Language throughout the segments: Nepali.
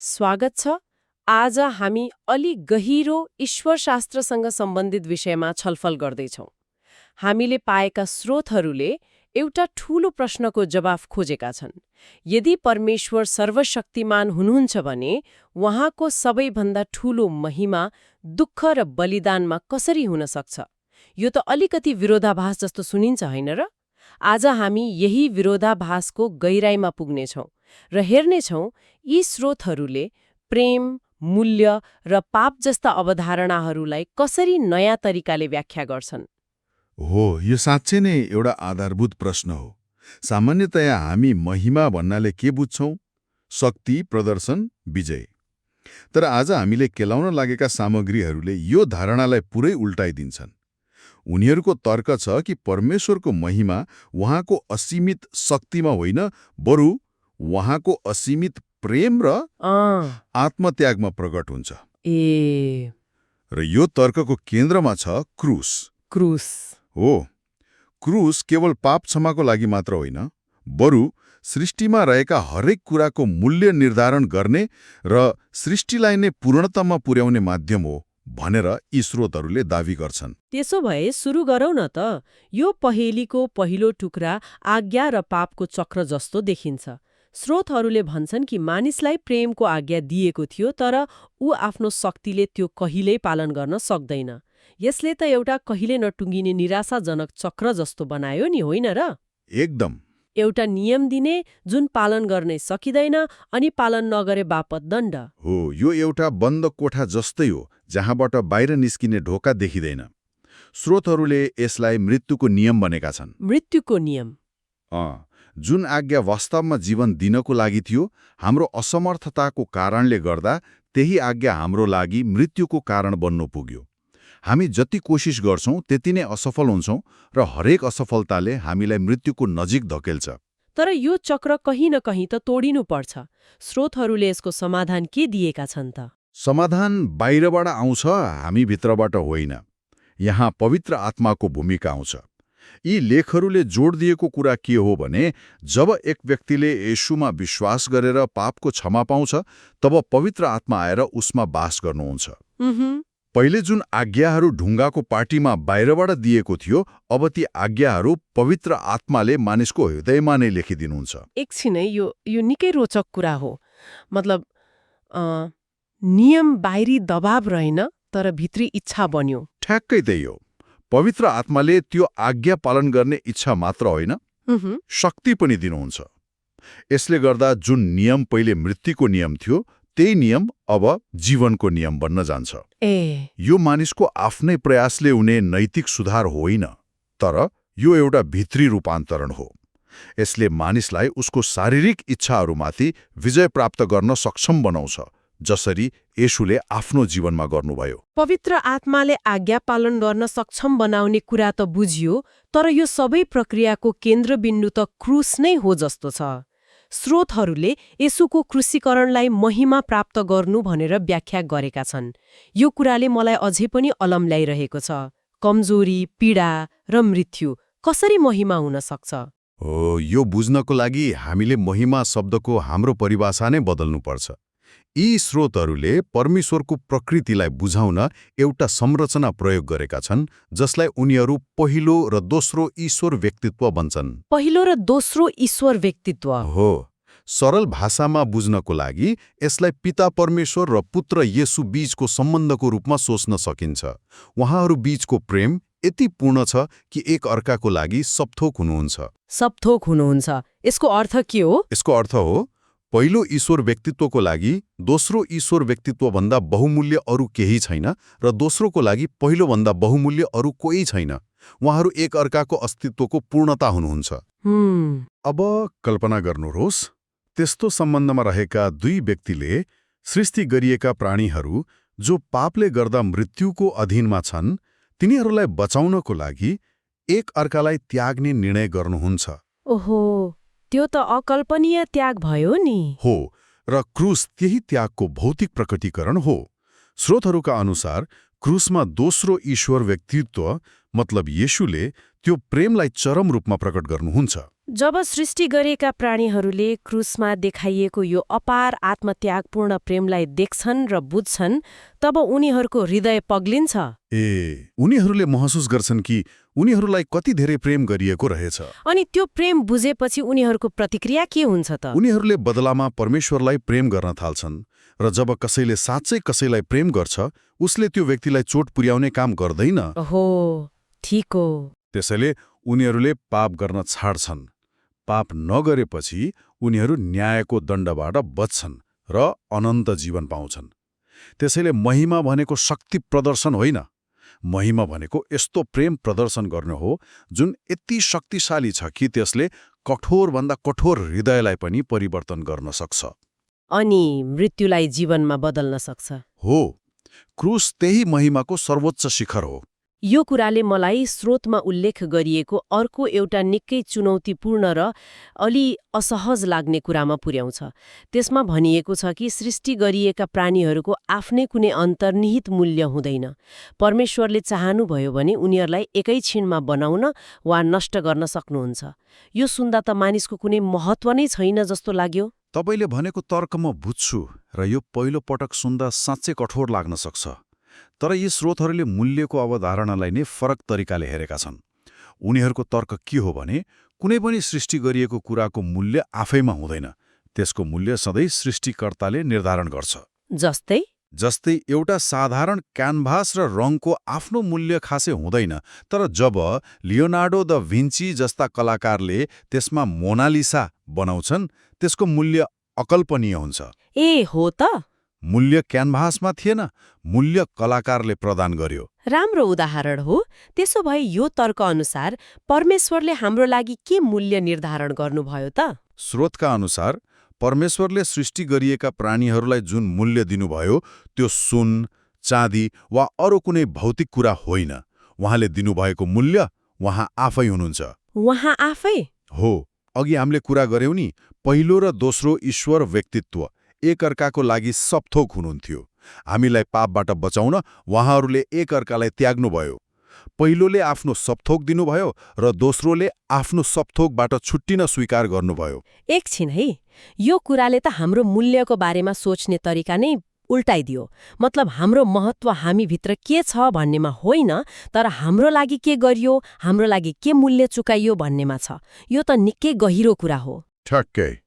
स्वागत छ। आज हामी अलि गहिरो ईश्वरशास्त्रसँग सम्बन्धित विषयमा छलफल गर्दैछौँ। हामीले पाएका स्रोतहरूले एउटा ठूलो प्रश्नको जवाफ खोजेका छन्। यदि परमेश्वर सर्वशक्तिमान हुनुहुन्छ भने उहाँको सबैभन्दा ठूलो महिमा दुःख र बलिदानमा कसरी हुन सक्छ? यो त अलिकति विरोधाभास जस्तो सुनिन्छ होइन र? आज हामी यही विरोधाभासको गहिराईमा पुग्नेछौँ र हेर्नेछौँ यी स्रोतहरूले प्रेम, मूल्य र पाप जस्ता अवधारणाहरूलाई कसरी नयाँ तरिकाले व्याख्या गर्छन्। हो, यो साँच्चै नै एउटा आधारभूत प्रश्न हो। सामान्यतया हामी महिमा भन्नाले के बुझ्छौँ? शक्ति, प्रदर्शन, विजय। तर आज हामीले केलाउन लागेका सामग्रीहरूले यो धारणालाई पुरै उल्टाइदिन्छन्। उनीहरूको तर्क छ कि परमेश्वरको महिमा उहाँको असीमित शक्तिमा होइन, बरु उहाँको असीमित प्रेम र आत्मत्यागमा प्रकट हुन्छ। र यो तर्कको केन्द्रमा छ क्रूस। हो, क्रूस केवल पाप क्षमाको लागि मात्र होइन, बरु सृष्टिमा रहेका हरेक कुराको मूल्य निर्धारण गर्ने र सृष्टिलाई नै पूर्णतामा पुर्याउने माध्यम हो भनेर यी स्रोतहरूले दावी गर्छन्। त्यसो भए सुरु गरौँ न त। यो पहेलीको पहिलो टुक्रा आज्ञा र पापको चक्र जस्तो देखिन्छ। स्रोतहरूले भन्छन् कि मानिसलाई प्रेमको आज्ञा दिएको थियो, तर ऊ आफ्नो शक्तिले त्यो कहिल्यै पालन गर्न सक्दैन। यसले त एउटा कहिले नटुङ्गिने निराशाजनक चक्र जस्तो बनायो नि, होइन र? एकदम। एउटा नियम दिने जुन पालन गर्नै सकिँदैन अनि पालन नगरे बापत दण्ड। हो, यो एउटा बन्द कोठा जस्तै हो जहाँबाट बाहिर निस्किने ढोका देखिँदैन। स्रोतहरूले यसलाई मृत्युको नियम भनेका छन्। मृत्युको नियम? जुन आज्ञा वास्तवमा जीवन दिनको लागि थियो, हाम्रो असमर्थताको कारणले गर्दा त्यही आज्ञा हाम्रो लागि मृत्युको कारण बन्नु पुग्यो। हामी जति कोसिस गर्छौँ त्यति नै असफल हुन्छौँ र हरेक असफलताले हामीलाई मृत्युको नजिक धकेल्छ। तर यो चक्र कहीँ न कहीँ त तोडिनु पर्छ। स्रोतहरूले यसको समाधान के दिएका छन् त? समाधान बाहिरबाट आउँछ, हामी भित्रबाट होइन। यहाँ पवित्र आत्माको भूमिका आउँछ। यी लेखहरूले जोड दिएको कुरा के हो भने, जब एक व्यक्तिले येशूमा विश्वास गरेर पापको क्षमा पाउँछ, तब पवित्र आत्मा आएर उसमा बास गर्नुहुन्छ। पहिले जुन आज्ञाहरू ढुङ्गाको पाटीमा बाहिरबाट दिएको थियो, अब ती आज्ञाहरू पवित्र आत्माले मानिसको हृदयमा नै लेखिदिनुहुन्छ। एकछिनै, यो निकै रोचक कुरा हो। मतलब नियम बाहिरी दबाव रहेन, तर भित्री इच्छा बन्यो। ठ्याक्कै त्यही हो। पवित्र आत्माले त्यो आज्ञा पालन गर्ने इच्छा मात्र होइन, शक्ति पनि दिनुहुन्छ। यसले गर्दा जुन नियम पहिले मृत्युको नियम थियो, त्यही नियम अब जीवनको नियम बन्न जान्छ। यो मानिसको आफ्नै प्रयासले हुने नैतिक सुधार होइन, तर यो एउटा भित्री रूपान्तरण हो। यसले मानिसलाई उसको शारीरिक इच्छाहरूमाथि विजय प्राप्त गर्न सक्षम बनाउँछ, जसरी येशूले आफ्नो जीवनमा गर्नुभयो। पवित्र आत्माले आज्ञा पालन गर्न सक्षम बनाउने कुरा त बुझियो, तर यो सबै प्रक्रियाको केन्द्रबिन्दु त क्रूस नै हो जस्तो छ। स्रोतहरूले येशूको क्रूसीकरणलाई महिमा प्राप्त गर्नु भनेर व्याख्या गरेका छन्। यो कुराले मलाई अझै पनि अलम्ल्याइरहेको छ। कमजोरी, पीडा र मृत्यु कसरी महिमा हुन सक्छ? हो, यो बुझ्नको लागि हामीले महिमा शब्दको हाम्रो परिभाषा नै बदल्नुपर्छ। यी स्रोतहरूले परमेश्वरको प्रकृतिलाई बुझाउन एउटा संरचना प्रयोग गरेका छन्, जसलाई उनीहरू पहिलो र दोस्रो ईश्वर व्यक्तित्व भन्छन्। पहिलो र दोस्रो ईश्वर व्यक्तित्व? हो। सरल भाषामा बुझ्नको लागि यसलाई पिता परमेश्वर र पुत्र येशू बीचको सम्बन्धको रूपमा सोच्न सकिन्छ। उहाँहरू बीचको प्रेम यति पूर्ण छ कि एक अर्काको लागि सबथोक हुनुहुन्छ। सबथोक हुनुहुन्छ, यसको अर्थ के हो? यसको अर्थ हो, पहिलो ईश्वर व्यक्तित्वको लागि दोस्रो ईश्वर व्यक्तित्वभन्दा बहुमूल्य अरू केही छैन, र दोस्रोको लागि पहिलोभन्दा बहुमूल्य अरू कोही छैन। उहाँहरू एक अर्काको अस्तित्वको पूर्णता हुनुहुन्छ। अब कल्पना गर्नुहोस्, त्यस्तो सम्बन्धमा रहेका दुई व्यक्तिले सृष्टि गरिएका प्राणीहरू जो पापले गर्दा मृत्युको अधीनमा छन्, तिनीहरूलाई बचाउनको लागि एक अर्कालाई त्याग्ने निर्णय गर्नुहुन्छ। ओहो, त्यो त अकल्पनीय त्याग भयो नि। हो, र क्रूस त्यही त्यागको भौतिक प्रकटीकरण हो। स्रोतहरूका अनुसार क्रूसमा दोस्रो ईश्वर व्यक्तित्व मतलब येशूले त्यो प्रेमलाई चरम रूपमा प्रकट गर्नुहुन्छ। जब सृष्टि गरिएका प्राणीहरूले क्रुसमा देखाइएको यो अपार आत्मत्यागपूर्ण प्रेमलाई देख्छन् र बुझ्छन्, तब उनीहरूको हृदय पग्लिन्छ। उनीहरूले महसुस गर्छन् कि उनीहरूलाई कति धेरै प्रेम गरिएको रहेछ। अनि त्यो प्रेम बुझेपछि उनीहरूको प्रतिक्रिया के हुन्छ त? उनीहरूले बदलामा परमेश्वरलाई प्रेम गर्न थाल्छन् र जब कसैले साँच्चै कसैलाई प्रेम गर्छ, उसले त्यो व्यक्तिलाई चोट पुर्याउने काम गर्दैन। हो, ठीक हो। त्यसैले उनीहरूले पाप गर्न छाड्छन्। पाप नगरेपछि उनीहरू न्यायको दण्डबाट बच्छन् र अनन्त जीवन पाउँछन्। त्यसैले महिमा भनेको शक्ति प्रदर्शन होइन। महिमा भनेको यस्तो प्रेम प्रदर्शन गर्नु हो जुन यति शक्तिशाली छ कि त्यसले कठोरभन्दा कठोर हृदयलाई पनि परिवर्तन गर्न सक्छ। अनि मृत्युलाई जीवनमा बदल्न सक्छ। हो, क्रुस त्यही महिमाको सर्वोच्च शिखर हो। यो कुराले मलाई स्रोतमा उल्लेख गरिएको अर्को एउटा निकै चुनौतीपूर्ण र अलि असहज लाग्ने कुरामा पुर्याउँछ। त्यसमा भनिएको छ कि सृष्टि गरिएका प्राणीहरूको आफ्नै कुनै अन्तर्निहित मूल्य हुँदैन। परमेश्वरले चाहनुभयो भने उनीहरूलाई एकैछिनमा बनाउन वा नष्ट गर्न सक्नुहुन्छ। यो सुन्दा त मानिसको कुनै महत्त्व नै छैन जस्तो लाग्यो। तपाईले भनेको तर्क म बुझ्छु र यो पहिलो पटक सुन्दा साँच्चै कठोर लाग्न सक्छ। तर यी स्रोतहरूले मूल्यको अवधारणालाई नै फरक तरिकाले हेरेका छन्। उनीहरूको तर्क के हो भने कुनै पनि सृष्टि गरिएको कुराको मूल्य आफैमा हुँदैन। त्यसको मूल्य सधैँ सृष्टिकर्ताले निर्धारण गर्छ। जस्तै एउटा साधारण क्यानभास र रङको आफ्नो मूल्य खासै हुँदैन, तर जब लियोनार्डो द भिन्ची जस्ता कलाकारले त्यसमा मोनालिसा बनाउँछन्, त्यसको मूल्य अकल्पनीय हुन्छ। हो त? मूल्य क्यानभासमा थिएन, मूल्य कलाकारले प्रदान गर्यो। राम्रो उदाहरण हो। त्यसो भए यो तर्क अनुसार परमेश्वरले हाम्रो लागि के मूल्य निर्धारण गर्नुभयो त? स्रोतका अनुसार परमेश्वरले सृष्टि गरिएका प्राणीहरूलाई जुन मूल्य दिनुभयो त्यो सुन, चाँदी वा अरू कुनै भौतिक कुरा होइन। उहाँले दिनुभएको मूल्य उहाँ आफै हुनुहुन्छ। उहाँ आफै? हो। अघि हामीले कुरा गर्यौं नि, पहिलो र दोस्रो ईश्वर व्यक्तित्व एकअर्काको लागि सबथोक हुनुहुन्थ्यो। हामीलाई पापबाट बचाउन उहाँहरूले एकअर्कालाई त्याग्नुभयो। पहिलोले आफ्नो सबथोक दिनुभयो र दोस्रोले आफ्नो सबथोकबाट छुट्टिन स्वीकार गर्नुभयो। एकछिन है, यो कुराले त हाम्रो मूल्यको बारेमा सोच्ने तरिका नै उल्टाइदियो। मतलब हाम्रो महत्त्व हामीभित्र के छ भन्नेमा होइन, तर हाम्रो लागि के गरियो, हाम्रो लागि के मूल्य चुकाइयो भन्नेमा छ। यो त निकै गहिरो कुरा हो। ठ्याक्कै।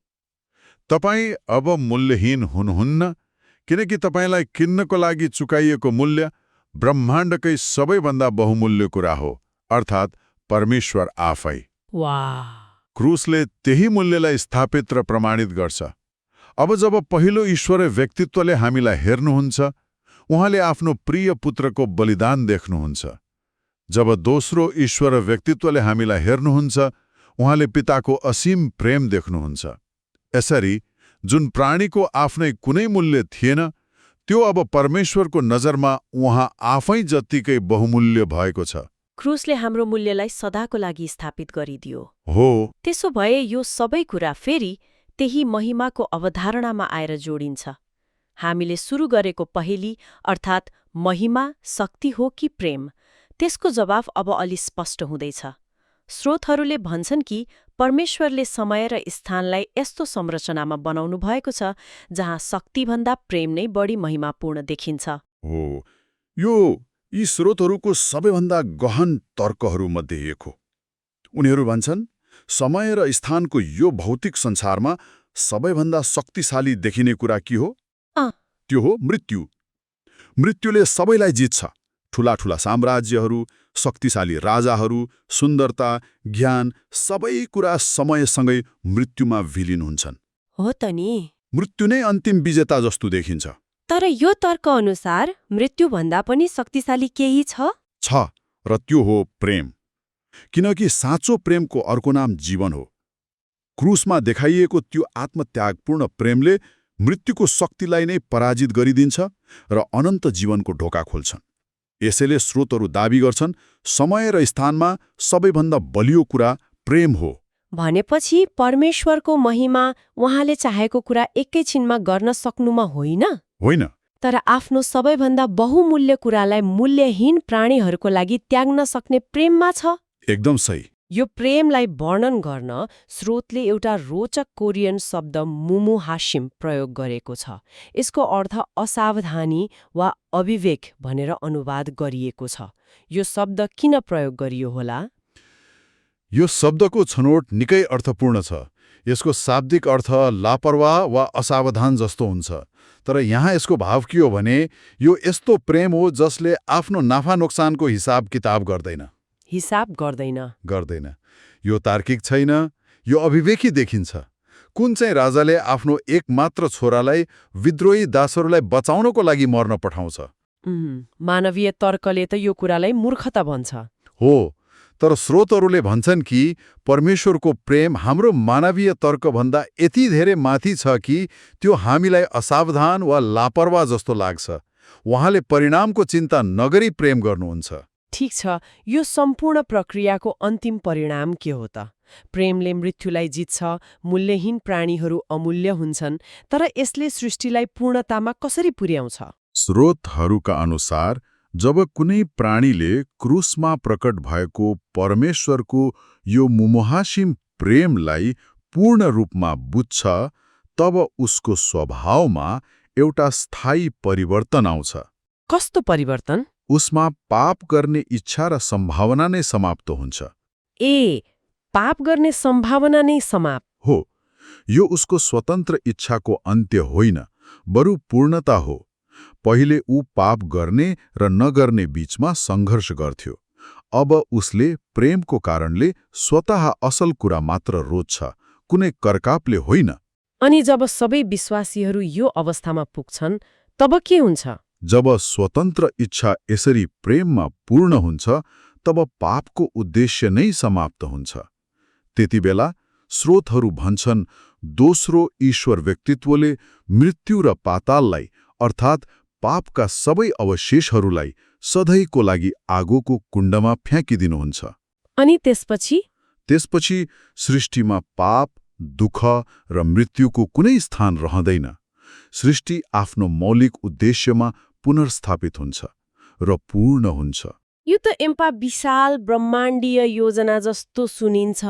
तपाईँ अब मूल्यहीन हुनुहुन्न, किनकि तपाईँलाई किन्नको लागि चुकाइएको मूल्य ब्रह्माण्डकै सबैभन्दा बहुमूल्य कुरा हो, अर्थात् परमेश्वर आफै। वाह! क्रुसले त्यही मूल्यलाई स्थापित र प्रमाणित गर्छ। अब जब पहिलो ईश्वरीय व्यक्तित्वले हामीलाई हेर्नुहुन्छ, उहाँले आफ्नो प्रिय पुत्रको बलिदान देख्नुहुन्छ। जब दोस्रो ईश्वरीय व्यक्तित्वले हामीलाई हेर्नुहुन्छ, उहाँले पिताको असीम प्रेम देख्नुहुन्छ। यसरी जुन प्राणीको आफ्नै कुनै मूल्य थिएन, त्यो अब परमेश्वरको नजरमा उहाँ आफै जत्तिकै बहुमूल्य भएको छ। क्रुसले हाम्रो मूल्यलाई सदाको लागि स्थापित गरिदियो। हो। त्यसो भए यो सबै कुरा फेरि त्यही महिमाको अवधारणामा आएर जोडिन्छ। हामीले सुरु गरेको पहेली अर्थात् महिमा शक्ति हो कि प्रेम, त्यसको जवाफ अब अलि स्पष्ट हुँदैछ। स्रोतहरूले भन्छन् कि परमेश्वरले समय र स्थानलाई यस्तो संरचनामा बनाउनु भएको छ जहाँ शक्तिभन्दा प्रेम नै बढी महिमापूर्ण देखिन्छ। हो, यो यी स्रोतहरूको सबैभन्दा गहन तर्कहरूमध्ये एक हो। उनीहरू भन्छन् समय र स्थानको यो भौतिक संसारमा सबैभन्दा शक्तिशाली देखिने कुरा के हो? त्यो हो मृत्यु। मृत्युले सबैलाई जित्छ। ठूला ठूला साम्राज्यहरू, शक्तिशाली राजाहरू, सुन्दरता, ज्ञान सबै कुरा समयसँगै मृत्युमा विलिन हुन्छन्। हो त नि। मृत्यु नै अन्तिम विजेता जस्तो देखिन्छ। तर यो तर्क अनुसार मृत्युभन्दा पनि शक्तिशाली केही छ र त्यो हो प्रेम। किनकि साँचो प्रेमको अर्को नाम जीवन हो। क्रुसमा देखाइएको त्यो आत्मत्यागपूर्ण प्रेमले मृत्युको शक्तिलाई नै पराजित गरिदिन्छ र अनन्त जीवनको ढोका खोल्छन्। यसैले स्रोतहरू दाबी गर्छन् समय र स्थानमा सबैभन्दा बलियो कुरा प्रेम हो। भनेपछि परमेश्वरको महिमा उहाँले चाहेको कुरा एकैछिनमा गर्न सक्नुमा होइन, तर आफ्नो सबैभन्दा बहुमूल्य कुरालाई मूल्यहीन प्राणीहरूको लागि त्याग्न सक्ने प्रेममा छ। एकदम सही। यो प्रेमलाई वर्णन गर्न स्रोतले एउटा रोचक कोरियन शब्द मुमु हाशिम प्रयोग गरेको छ। यसको अर्थ असावधानी वा अविवेक भनेर अनुवाद गरिएको छ। यो शब्द किन प्रयोग गरियो होला? यो शब्दको छनोट निकै अर्थपूर्ण छ। यसको शाब्दिक अर्थ लापरवाह वा असावधान जस्तो हुन्छ। तर यहाँ यसको भाव के हो भने यो यस्तो प्रेम हो जसले आफ्नो नाफा नोक्सानको हिसाब किताब गर्दैन। गर्दैन। यो तार्किक छैन, यो अविवेकी देखिन्छ। कुन चाहिँ राजाले आफ्नो एकमात्र छोरालाई विद्रोही दासहरूलाई बचाउनको लागि मर्न पठाउँछ? मानवीय तर्कले त यो कुरालाई मूर्खता भन्छ। हो, तर स्रोतहरूले भन्छन् कि परमेश्वरको प्रेम हाम्रो मानवीय तर्कभन्दा यति धेरै माथि छ कि त्यो हामीलाई असावधान वा लापरवाह जस्तो लाग्छ। उहाँले परिणामको चिन्ता नगरी प्रेम गर्नुहुन्छ। ठिक छ, यो सम्पूर्ण प्रक्रियाको अन्तिम परिणाम के हो त? प्रेमले मृत्युलाई जित्छ, मूल्यहीन प्राणीहरू अमूल्य हुन्छन्, तर यसले सृष्टिलाई पूर्णतामा कसरी पुर्याउँछ? स्रोतहरूका अनुसार जब कुनै प्राणीले क्रुसमा प्रकट भएको परमेश्वरको यो मुमुहासिम प्रेमलाई पूर्ण रूपमा बुझ्छ, तब उसको स्वभावमा एउटा स्थायी परिवर्तन आउँछ। कस्तो परिवर्तन? उसमा पाप गर्ने इच्छा र सम्भावना नै समाप्त हुन्छ। पाप गर्ने सम्भावना नै समाप्त? हो, यो उसको स्वतन्त्र इच्छाको अन्त्य होइन, बरु पूर्णता हो। पहिले ऊ पाप गर्ने र नगर्ने बीचमा सङ्घर्ष गर्थ्यो। अब उसले प्रेमको कारणले स्वतः असल कुरा मात्र रोज्छ, कुनै करकापले होइन। अनि जब सबै विश्वासीहरू यो अवस्थामा पुग्छन्, तब के हुन्छ? जब स्वतन्त्र इच्छा यसरी प्रेममा पूर्ण हुन्छ, तब पापको उद्देश्य नै समाप्त हुन्छ। त्यति बेला स्रोतहरू भन्छन् दोस्रो ईश्वर व्यक्तित्वले मृत्यु र पाताललाई अर्थात् पापका सबै अवशेषहरूलाई सधैँको लागि आगोको कुण्डमा फ्याँकिदिनुहुन्छ। अनि त्यसपछि सृष्टिमा पाप, दुःख र मृत्युको कुनै स्थान रहँदैन। सृष्टि आफ्नो मौलिक उद्देश्यमा पुनर्स्थापित हुन्छ र पूर्ण हुन्छ। यो त एम्पा विशाल ब्रह्माण्डीय योजना जस्तो सुनिन्छ,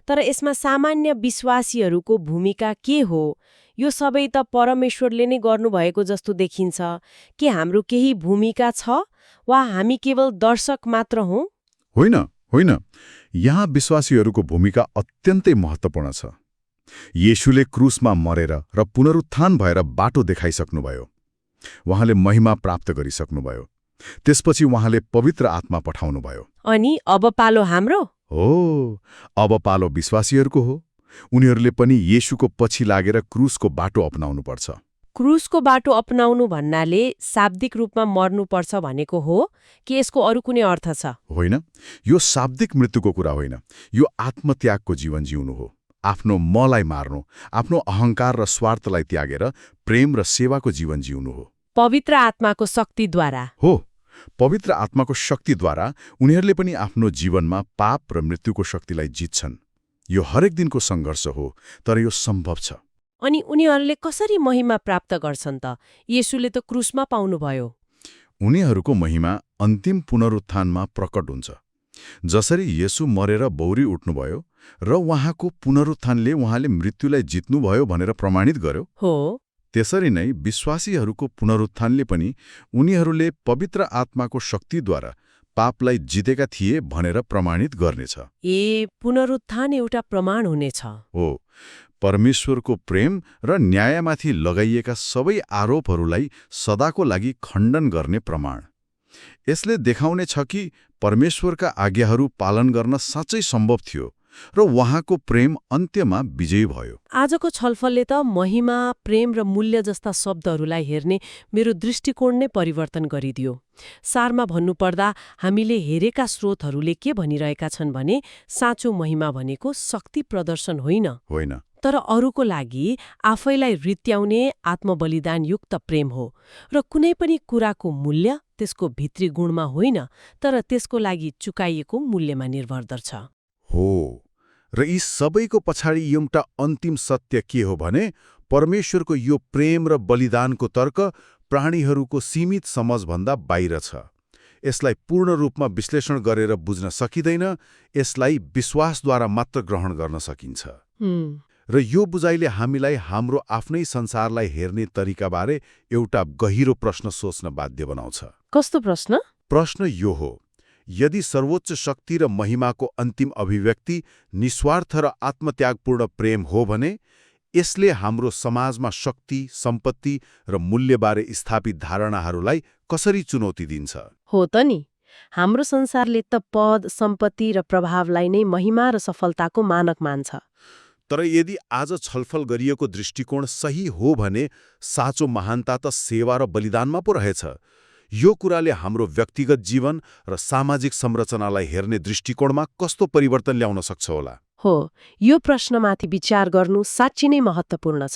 तर यसमा सामान्य विश्वासीहरूको भूमिका के हो? यो सबै त परमेश्वरले नै गर्नुभएको जस्तो देखिन्छ। के हाम्रो केही भूमिका छ वा हामी केवल दर्शक मात्र हौं? होइन। यहाँ विश्वासीहरूको भूमिका अत्यन्तै महत्त्वपूर्ण छ। येशूले क्रुसमा मरेर र पुनरुत्थान भएर बाटो देखाइसक्नुभयो। उहाँले महिमा प्राप्त गरिसक्नुभयो। त्यसपछि उहाँले पवित्र आत्मा पठाउनुभयो। अनि अब पालो हाम्रो? हो, अब पालो विश्वासीहरूको हो। उनीहरूले पनि येशूको पछि लागेर क्रुसको बाटो अपनाउनुपर्छ। क्रुसको बाटो अपनाउनु भन्नाले शाब्दिक रूपमा मर्नुपर्छ भनेको हो कि यसको अरू कुनै अर्थ छ? होइन, यो शाब्दिक मृत्युको कुरा होइन। यो आत्मत्यागको जीवन जिउनु हो। आफ्नो मलाई मार्नु, आफ्नो अहंकार र स्वार्थलाई त्यागेर प्रेम र सेवाको जीवन जिउनु हो। पवित्र आत्माको शक्तिद्वारा? हो, पवित्र आत्माको शक्तिद्वारा उनीहरूले पनि आफ्नो जीवनमा पाप र मृत्युको शक्तिलाई जित्छन्। यो हरेक दिनको सङ्घर्ष हो, तर यो सम्भव छ। अनि उनीहरूले कसरी महिमा प्राप्त गर्छन् त? येशूले त क्रुसमा पाउनुभयो। उनीहरूको महिमा अन्तिम पुनरुत्थानमा प्रकट हुन्छ। जसरी येशू मरेर बौरी उठ्नुभयो र उहाँको पुनरुत्थानले उहाँले मृत्युलाई जित्नुभयो भनेर प्रमाणित गर्यो, हो, त्यसरी नै विश्वासीहरूको पुनरुत्थानले पनि उनीहरूले पवित्र आत्माको शक्तिद्वारा पापलाई जितेका थिए भनेर प्रमाणित गर्नेछ। पुनरुत्थान एउटा प्रमाण हुनेछ। हो, परमेश्वरको प्रेम र न्यायमाथि लगाइएका सबै आरोपहरूलाई सदाको लागि खण्डन गर्ने प्रमाण। यसले देखाउने छ कि परमेश्वरका आज्ञाहरू पालन गर्न साँच्चै सम्भव थियो र उहाँको प्रेम अन्त्यमा विजयी भयो। आजको छलफलले त महिमा, प्रेम र मूल्य जस्ता शब्दहरूलाई हेर्ने मेरो दृष्टिकोण नै परिवर्तन गरिदियो। सारमा भन्नुपर्दा हामीले हेरेका स्रोतहरूले के भनिरहेका छन् भने साँचो महिमा भनेको शक्ति प्रदर्शन होइन, तर अरूको लागि आफैलाई रित्याउने आत्मबलिदानयुक्त प्रेम हो। र कुनै पनि कुराको मूल्य त्यसको भित्री गुणमा होइन, तर त्यसको लागि चुकाइएको मूल्यमा निर्भर गर्छ। हो, र यी सबैको पछाडि एउटा अन्तिम सत्य के हो भने परमेश्वरको यो प्रेम र बलिदानको तर्क प्राणीहरूको सीमित समझभन्दा बाहिर छ। यसलाई पूर्ण रूपमा विश्लेषण गरेर बुझ्न सकिँदैन, यसलाई विश्वासद्वारा मात्र ग्रहण गर्न सकिन्छ। र यो बुझाइले हामीलाई हाम्रो आफ्नै संसारलाई हेर्ने तरिकाबारे एउटा गहिरो प्रश्न सोच्न बाध्य बनाउँछ। कस्तो प्रश्न? प्रश्न यो हो, यदि सर्वोच्च शक्ति र महिमाको अन्तिम अभिव्यक्ति निस्वार्थ र आत्मत्यागपूर्ण प्रेम हो भने यसले हाम्रो समाजमा शक्ति, सम्पत्ति र मूल्यबारे स्थापित धारणाहरूलाई कसरी चुनौती दिन्छ? हो त नि, हाम्रो संसारले त पद, सम्पत्ति र प्रभावलाई नै महिमा र सफलताको मानक मान्छ। तर यदि आज छलफल गरिएको दृष्टिकोण सही हो भने साँचो महानता त सेवा र बलिदानमा पो रहेछ। यो कुराले हाम्रो व्यक्तिगत जीवन र सामाजिक संरचनालाई हेर्ने दृष्टिकोणमा कस्तो परिवर्तन ल्याउन सक्छ होला? हो, यो प्रश्नमाथि विचार गर्नु साँच्चै नै महत्त्वपूर्ण छ।